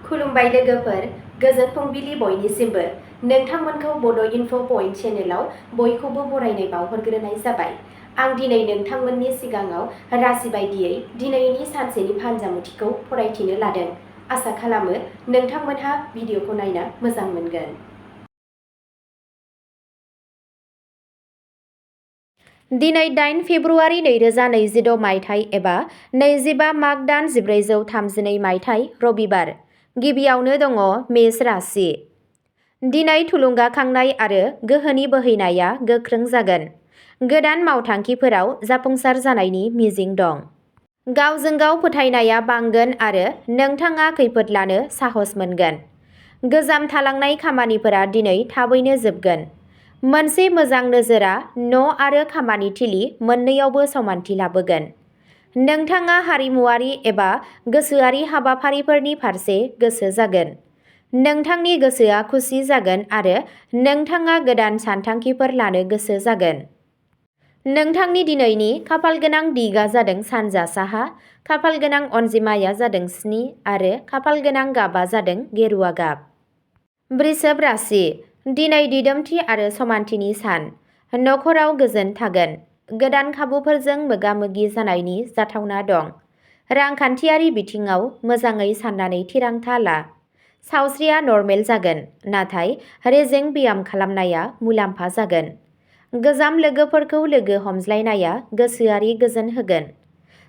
खुलुमबाय लोगोफोर, गोजोन फुंबिलि बयनिसिमबो। नोंथांमोनखौ बड' इनफ' पइन्ट चेनेलाव बयखौबो बरायनाय बावहरग्रोनाय जाबाय। आं दिनै नोंथांमोननि सिगाङाव राशि बायदियै दिनैनि सानसेनि फानजामुथिखौ फरायथिनो लादों। आसा खालामो नोंथांमोनहा भिडिअखौ नायना मोजां मोनगोन। दिनै 8 फेब्रुआरि 2026 मायथाइ एबा 25 माग दान 1432 मायथाइ रबिबार। गिबियावनो दङ मेष राशि। दिनै थुलुंगाखांनाय आरो गोहोनि बोहैनाया गोख्रों जागोन। गोदान मावथांखिफोराव जाफुंसार जानायनि मिजिं दं। गावजों गाव फोथायनाया बांगोन आरो नोंथाङा खैफोद लानो साहस मोनगोन। गोजाम थालांनाय खामानिफोरा दिनै थाबैनो जोबगोन। मोनसे मोजां नोजोरा न' आरो खामानि थिलि मोन्नैयावबो समानथि लाबोगोन। नोंथाङा हारिमुआरि एबा गोसोआरि हाबाफारिफोरनि फारसे गोसो जागोन। नोंथांनि गोसोआ खुसि जागोन आरो नोंथाङा गोदान सानथांखिफोर लानो गोसो जागोन। नोंथांनि दिनैनि खाफालगोनां दिगा जादों सानजा साहा, खाफालगोनां अनजिमाया जादों 7 आरो खाफालगोनां गाबा जादों गेरुवा गाब। वृषभ राशि। दिनै दिदोमथि आरो समानथिनि सान। नखराव गोजोन थागोन। गोदान खाबुफोरजों मोगा-मोगि जानायनि जाथावना दं। रांखान्थियारि बिथिङाव मोजाङै साननानै थिरांथा ला। सावस्रिया नर्मेल जागोन, नाथाय रेजें ब्याम खालामनाया मुलाम्फा जागोन। गोजाम लोगोफोरखौ लोगो हमज्लायनाया गोसोआरि गोजोन होगोन।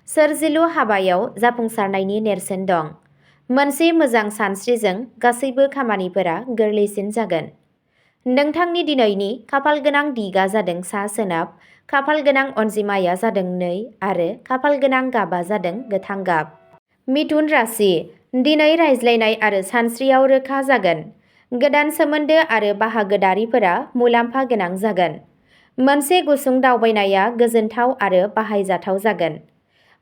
सोरजिलु हाबायाव जाफुंसारनायनि नेरसोन दं। मोनसे मोजां सानस्रिजों गासैबो खामानिफोरा गोरलैसिन जागोन। नोंथांनि दिनैनि खाफालगोनां दिगा जादों सा-सोनाब, खाफालगोनां अनजिमाया जादों 2 आरो खाफालगोनां गाबा जादों गोथां गाब। मिथुन राशि। दिनै रायज्लायनाय आरो सानस्रियाव रोखा जागोन। गोदान सोमोन्दो आरो बाहागोदारिफोरा मुलाम्फा गोनां जागोन। मोनसे गुसुं दावबायनाया गोजोनथाव आरो बाहायजाथाव जागोन।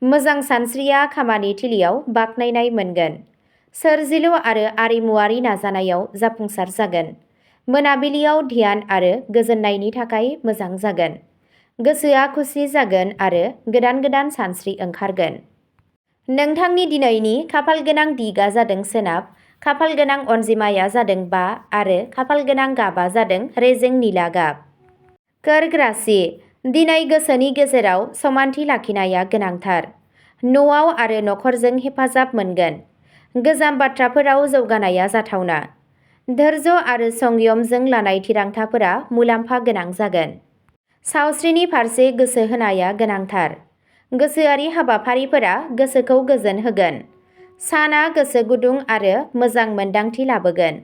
मोजां सानस्रिया खामानि थिलियाव बाख्नायनाय मोनगोन। सोरजिलु आरो आरिमुआरि नाजानायाव जाफुंसार जागोन। मोनाबिलियाव ध्यान आरो गोजोननायनि थाखाय मोजां जागोन। गोसोआ खुसि जागोन आरो गोदान सानस्रि ओंखारगोन। नोंथांनि दिनैनि खाफालगोनां दिगा जादों सोनाब, खाफालगोनां अनजिमाया जादों 5 आरो खाफालगोनां गाबा जादों रेजें निला गाब। कर्क राशि। दिनै गोसोनि गेजेराव समानथि लाखिनाया गोनांथार। न'आव आरो नखरजों हेफाजाब मोनगोन। गोजाम बाथ्राफोराव जौगानाया जाथावना। धैर्य आरो संयमजों लानाय थिरांथाफोरा मुलाम्फा गोनां जागोन। सावस्रिनि फारसे गोसो होनाया गोनांथार। गोसोआरि हाबाफारिफोरा गोसोखौ गोजोन होगोन। साना गोसो गुदुं आरो मोजां मोन्दांथि लाबोगोन।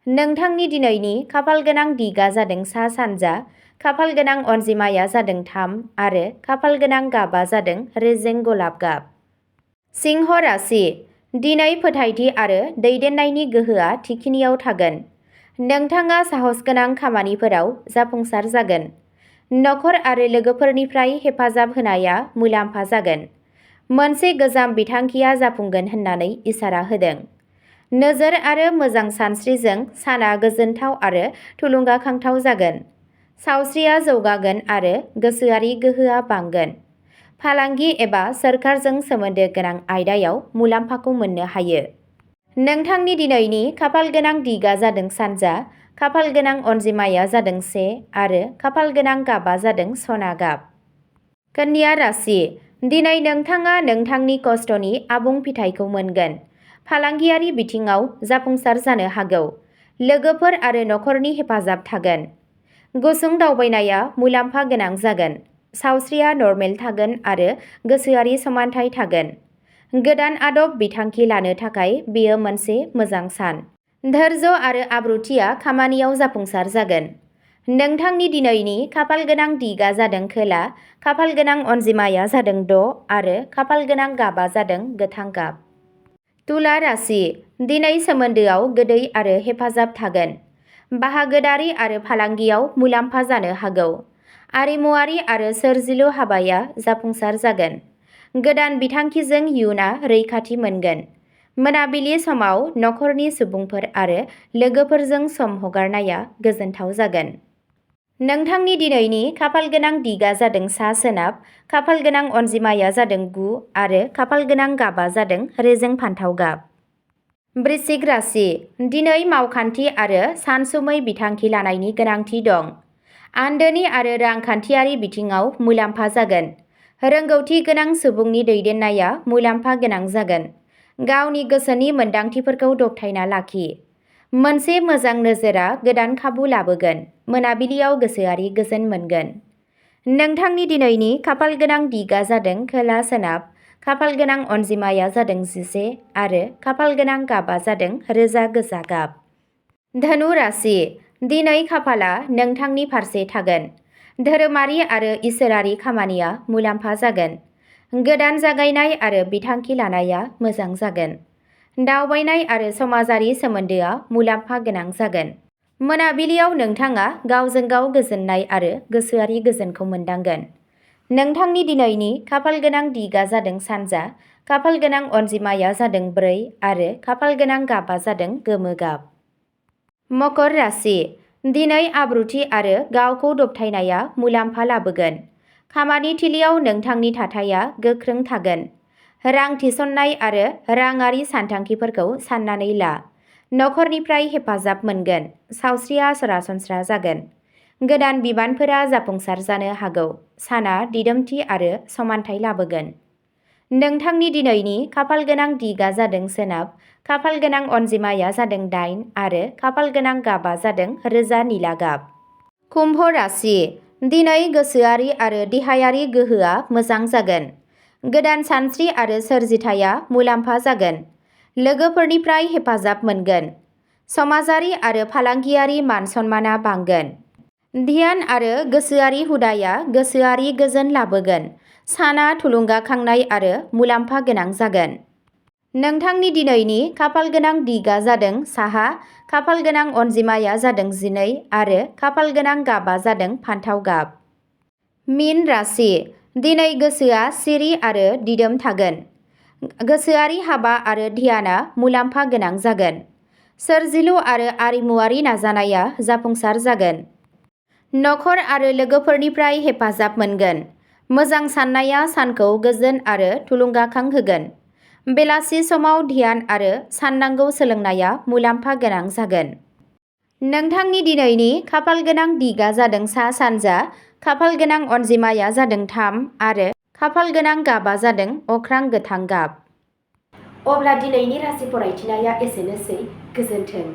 नोंथांनि दिनैनि खाफालगोनां दिगा जादों सा-सानजा, खाफालगोनां अनजिमाया जादों 3 आरो खाफालगोनां गाबा जादों रेजें गलाब गाब। सिंह राशि। दिनै फोथायथि आरो दैदेननायनि गोहोआ थिखिनियाव थागोन। नोंथाङा साहसगोनां खामानिफोराव जाफुंसार जागोन। नखर आरो लोगोफोरनिफ्राय हेफाजाब होनाया मुलाम्फा जागोन। मोनसे गोजाम बिथांखिया जाफुंगोन होननानै इसारा होदों। नोजोर आरो मोजां सानस्रिजों साना गोजोनथाव आरो थुलुंगाखांथाव जागोन। सावस्रिया जौगागोन आरो गोसोआरि गोहोआ बांगोन। फालांगि एबा सोरखारजों सोमोन्दो गोनां आयदायाव मुलाम्फाखौ मोननो हायो। नोंथांनि दिनैनि खाफालगोनां दिगा जादों सानजा, खाफालगोनां अनजिमाया जादों 1 आरो खाफालगोनां गाबा जादों सना गाब। कन्या राशि। दिनै नोंथाङा नोंथांनि खस्थ'नि आबुं फिथाइखौ मोनगोन। फालांगियारि बिथिङाव जाफुंसार जानो हागौ। लोगोफोर आरो नखरनि हेफाजाब थागोन। गुसुं दावबायनाया मुलाम्फा गोनां जागोन। सावस्रिया नर्मेल थागोन आरो गोसोआरि समानथाय थागोन। गोदान आदब बिथांखि लानो थाखाय बेयो मोनसे मोजां सान। धैर्य आरो आब्रुथिया खामानियाव जाफुंसार जागोन। नोंथांनि दिनैनि खाफालगोनां दिगा जादों खोला, खाफालगोनां अनजिमाया जादों 6 आरो खाफालगोनां गाबा जादों गोथां गाब। तुला राशि। दिनै सोमोन्दोआव गोदै आरो हेफाजाब थागोन। बाहागोदारि आरो फालांगियाव मुलाम्फा जानो हागौ। आरिमुआरि आरो सोरजिलु हाबाया जाफुंसार जागोन। गोदान बिथांखिजों इयुनआ रैखाथि मोनगोन। मोनाबिलि समाव नखरनि सुबुंफोर आरो लोगोफोरजों सम हगारनाया गोजोनथाव जागोन। नोंथांनि दिनैनि खाफालगोनां दिगा जादों सा-सोनाब, खाफालगोनां अनजिमाया जादों 9 आरो खाफालगोनां गाबा जादों रेजें फान्थाव गाब। वृश्चिक राशि दिनै मावखान्थि आरो सानसुमै बिथांखि लानायनि गोनांथि दं। आन्दोनि आरो रांखान्थियारि बिथिङाव मुलाम्फा जागोन। रोंगौथि गोनां सुबुंनि दैदेननाया मुलाम्फा गोनां जागोन। गावनि गोसोनि मोन्दांथिफोरखौ दबथायना लाखि। मोनसे मोजां नोजोरा गोदान खाबु लाबोगोन। मोनाबिलियाव गोसोआरि गोजोन मोनगोन। नोंथांनि दिनैनि खाफाल गोनां दिगा जादों खोला सोनाब। खाफाल गोनां अनजिमाया जादों 11 आरो खाफाल गोनां गाबा जादों रोजा गोजा गाब। धनु राशि दिनै खाफाला नोंथांनि फारसे थागोन। धोरोमारि आरो इसोरारि खामानिया मुलाम्फा जागोन। गोदान जागायनाय आरो बिथांखि लानाया मोजां जागोन। दावबायनाय आरो समाजारि सोमोन्दोआ मुलाम्फा गोनां जागोन। मोनाबिलियाव नोंथाङा गावजों गाव गोजोननाय आरो गोसोआरि गोजोनखौ मोनदांगोन। नोंथांनि दिनैनि खाफाल गोनां दिगा जादों सानजा। खाफाल गोनां अनजिमाया जादों 4 आरो खाफाल गोनां गाबा जादों गोमो गाब। मकर राशि दिनै आब्रुथि आरो गावखौ दबथायनाया मुलाम्फा लाबोगोन। खामानि थिलियाव नोंथांनि थाथाया गोख्रों थागोन। रां थिसननाय आरो राङारि सानथांखिफोरखौ साननानै ला। नखरनिफ्राय हेफाजाब मोनगोन। सावस्रिया सरासनस्रा जागोन। गोदान बिबानफोरा जाफुंसार जानो हागौ। साना दिदोमथि आरो समानथाय लाबोगोन। नोंथांनि दिनैनि खाफाल गोनां दिगा जादों सोनाब। खाफाल गोनां अनजिमाया जादों 8 आरो खाफाल गोनां गाबा जादों रोजा निला गाब। कुम्भ राशि दिनै गोसोआरि आरो देहायारि गोहोआ मोजां जागोन। गोदान सानस्रि आरो सोरजिथाया मुलाम्फा जागोन। लोगोफोरनिफ्राय हेफाजाब मोनगोन। समाजारि आरो फालांगियारि मान सन्माना बांगोन। ध्यान आरो गोसोआरि हुदाया गोसोआरि गोजोन लाबोगोन। साना थुलुंगाखांनाय आरो मुलाम्फा गोनां जागोन। नोंथांनि दिनैनि खाफाल गोनां दिगा जादों साहा। खाफाल गोनां अनजिमाया जादों 12 आरो खाफाल गोनां गाबा जादों फान्थाव गाब। मीन राशि दिनै गोसोआ सिरि आरो दिदोम थागोन। गोसोआरि हाबा आरो ध्यानआ मुलाम्फा गोनां जागोन। सोरजिलु आरो आरिमुआरि नाजानाया जाफुंसार जागोन। नखर आरो लोगोफोरनिफ्राय हेफाजाब मोनगोन। मोजां साननाया सानखौ गोजोन आरो थुलुंगाखां होगोन। बेलासि समाव ध्यान आरो साननांगौ सोलोंनाया मुलाम्फा गोनां जागोन। नोंथांनि दिनैनि खाफाल गोनां दिगा जादों सा सानजा। खाफाल गोनां अनजिमाया जादों 3 आरो खाफाल गोनां गाबा जादों अख्रां गोथां गाब। अब्ला दिनैनि राशि फरायथिनाया एसेनोसै। गोजोन्थों।